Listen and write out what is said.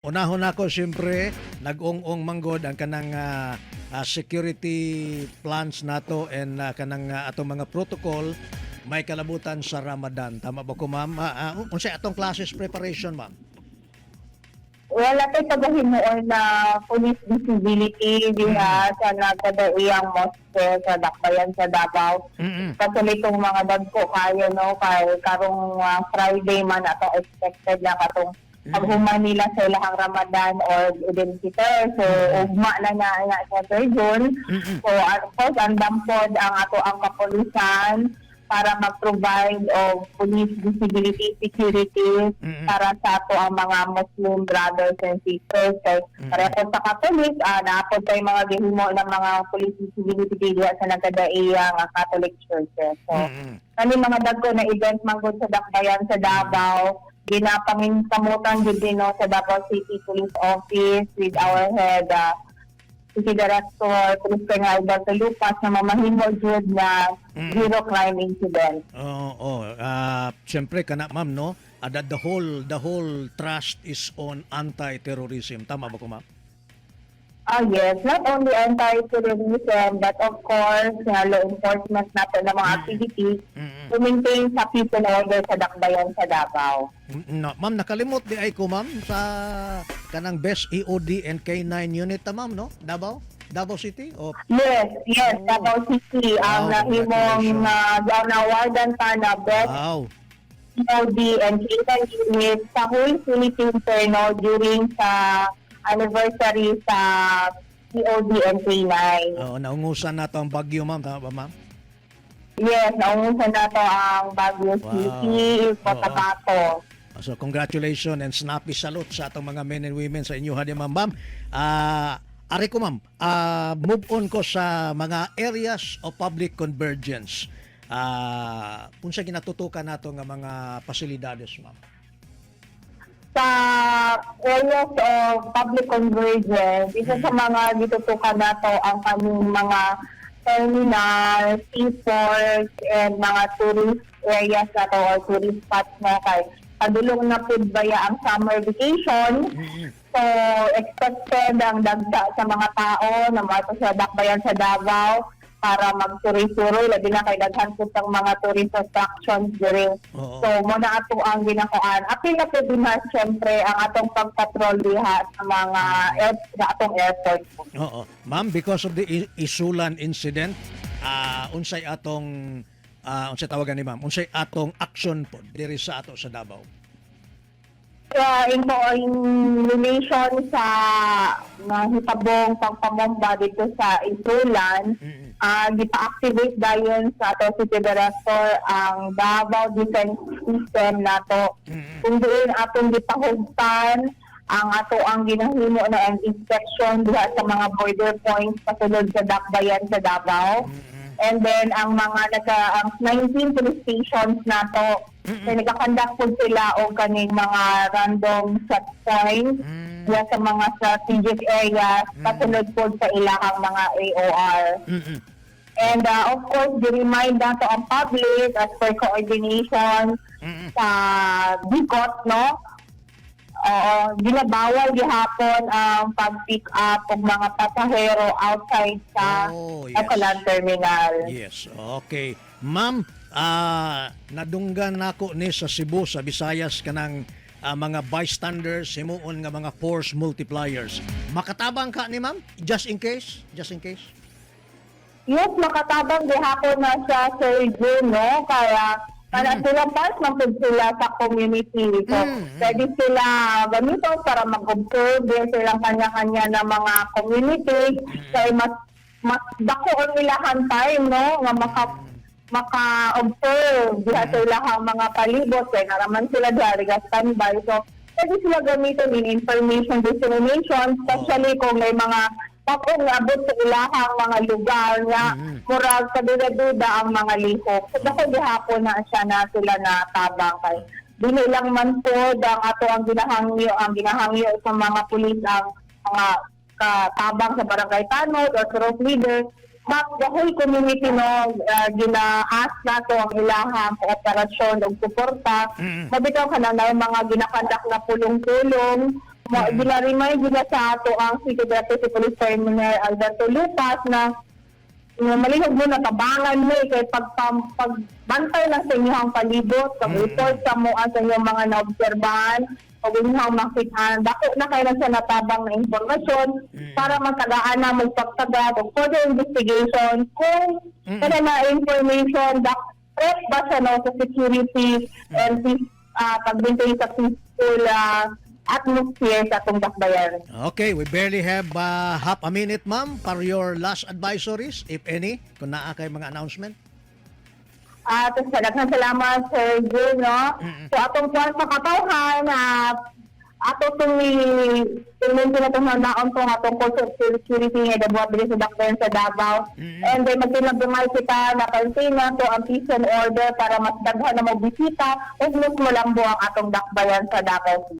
Unahon ako, siyempre, nag-ong-ong manggod ang kanang security plans nato and kanang atong mga protocol may kalabutan sa Ramadan. Tama ba ko, ma'am? Unsay atong classes preparation, ma'am? Wala tay pagahimuon na police visibility diha sa nagkadaiyang mosque sa Dakbayan sa Davao. Especially itong mga dagko kayo, no, kay karong Friday man ato expected na katong paghuman nila sa ilahang Ramadan or Eid al-Fitr. So ugma na na nga sa Sir June. So of course, andam pod ang ato ang kapulisan para mag-provide of police visibility security para sa ato ang mga Muslim brothers and sisters. Kay pareho sa Catholic, naa pod tay mga gihimo ng mga police visibility diha sa nagkadaiya nga Catholic churches. So, kani mga dagko na event manggod sa Dakbayan sa Davao, ginapangingkamutan jud din, no, sa Davao City Police Office with our head City Director Police Colonel Alberto Lucas na mamahimo jud na zero crime incident. Oo, oh, siyempre kana, ma'am, no? That the whole trust is on anti-terrorism. Tama ba ko, ma'am? Ah, yes. Not only anti-terrorism, but of course, law enforcement natin na mga activities to maintain sa peace and order sa Dakbayan sa Davao. No, ma'am, nakalimot diay ko, ma'am, sa kanang best EOD and K9 unit ta, ma'am, no? Davao? Davao City? O Yes, Oh. Davao City ang nahimong ang na-awardan pa na best EOD and K9 unit sa whole Philippines, sir, no, during sa anniversary sa EOD and K9. Oh, naungusan nato ang Baguio, ma'am. Tama ba, ma'am? Yes, naungusan nato ang Baguio City, Cotabato. So congratulations and snappy salute sa atong mga men and women sa inyo hadi, ma'am. Ma'am, ari ko, ma'am, move on ko sa mga areas of public convergence. Unsa ginatutukan nato nga mga pasilidades, ma'am? Sa areas of public convergence, isa sa mga gitutukan nato ang kaming mga terminal, seaports, and mga tourist areas nato or tourist spots na kay padulong na pud baya ang summer vacation. So, expected ang dagsa sa mga tao na moadto sa Dakbayan sa Davao para magturi-suroy, labi na kay daghan pud ang mga tourist attractions during. So, mo na ato ang ginakuan. Apil na pud din na, syempre, ang atong pagpatrol diha sa mga air, sa atong airport. Oo. Ma'am, because of the Isulan incident, unsay atong unsay tawagan ni ma'am? Unsay atong action po diri sa ato sa Davao? In relation sa nahitabong pagpamomba dito sa Isulan, gipa-activate dayon sa ato City Director ang Davao Defense System nato. Kung diin atong gipahugtan ang ato ang ginahimo na ang inspection diha sa mga border points pasulod sa Dakbayan sa Davao. And then ang mga naka ang 19 police stations nato kay nagka-conduct po sila og kaning mga random checkpoints diha sa mga strategic areas pasulod po sa ilahang mga AOR. And of course, gi-remind nato ang public as per coordination sa DICOT, no? Oo, ginabawal gihapon ang pag-pick up og mga pasahero outside sa Isulan Terminal. Yes, okay. Ma'am, nadunggan nako ni sa Cebu, sa Visayas, kanang mga bystanders himuon nga mga force multipliers. Makatabang ka ni, ma'am? Just in case? Just in case? Yes, makatabang gihapon na siya, Sir June, no? Kaya para sila part man pud sila sa community. So, pwede sila gamiton para mag-observe din silang kanya-kanya na mga community. Kaya mas mas dako ang ilahang time, no? Nga maka-observe diha sa ilahang mga palibot. Kaya naraman sila diha, riga standby. So, pwede sila gamiton in information dissemination, especially kung may mga bag-ong naabot sa ilahang mga lugar nga murag kaduda-duda ang mga lihok. So, dako gihapon na siya na sila na tabang kay dili lang man po ang ato ang ginahangyo sa mga pulis ang mga katabang sa barangay tanod or group leader, but the whole community, no, gina-ask nato ang ilahang kooperasyon ug suporta. Mabitaw ka na na yung mga gina-conduct na pulong-pulong. Mo gina-remind gina sa ato ang City Deputy Police Commissioner Alberto Lucas na nga malihog mo natabangan mo eh, kay pagbantay lang sa inyong palibot, pag-report sa mo sa inyong mga naobserbahan o inyong makitaan, dako na kayo na sa natabang na impormasyon para matagaan na magpagtaga o further investigation kung kana na information threat ba siya, no, sa security and peace, pag-maintain sa peaceful atmosphere sa atong dakbayan. Okay, we barely have half a minute, ma'am, for your last advisories, if any, kung naa kay mga announcement. At daghang salamat, Sir Jun, no? So, atong kuwan sa katawhan, ato itong tingnan na itong naon itong atong culture security nga dabuhat diri sa dakbayan sa Davao. And then magtinabungay kita na pansinan to ang peace and order para mas daghan na magbisita ug mas malambo ang atong dakbayan sa Davao City.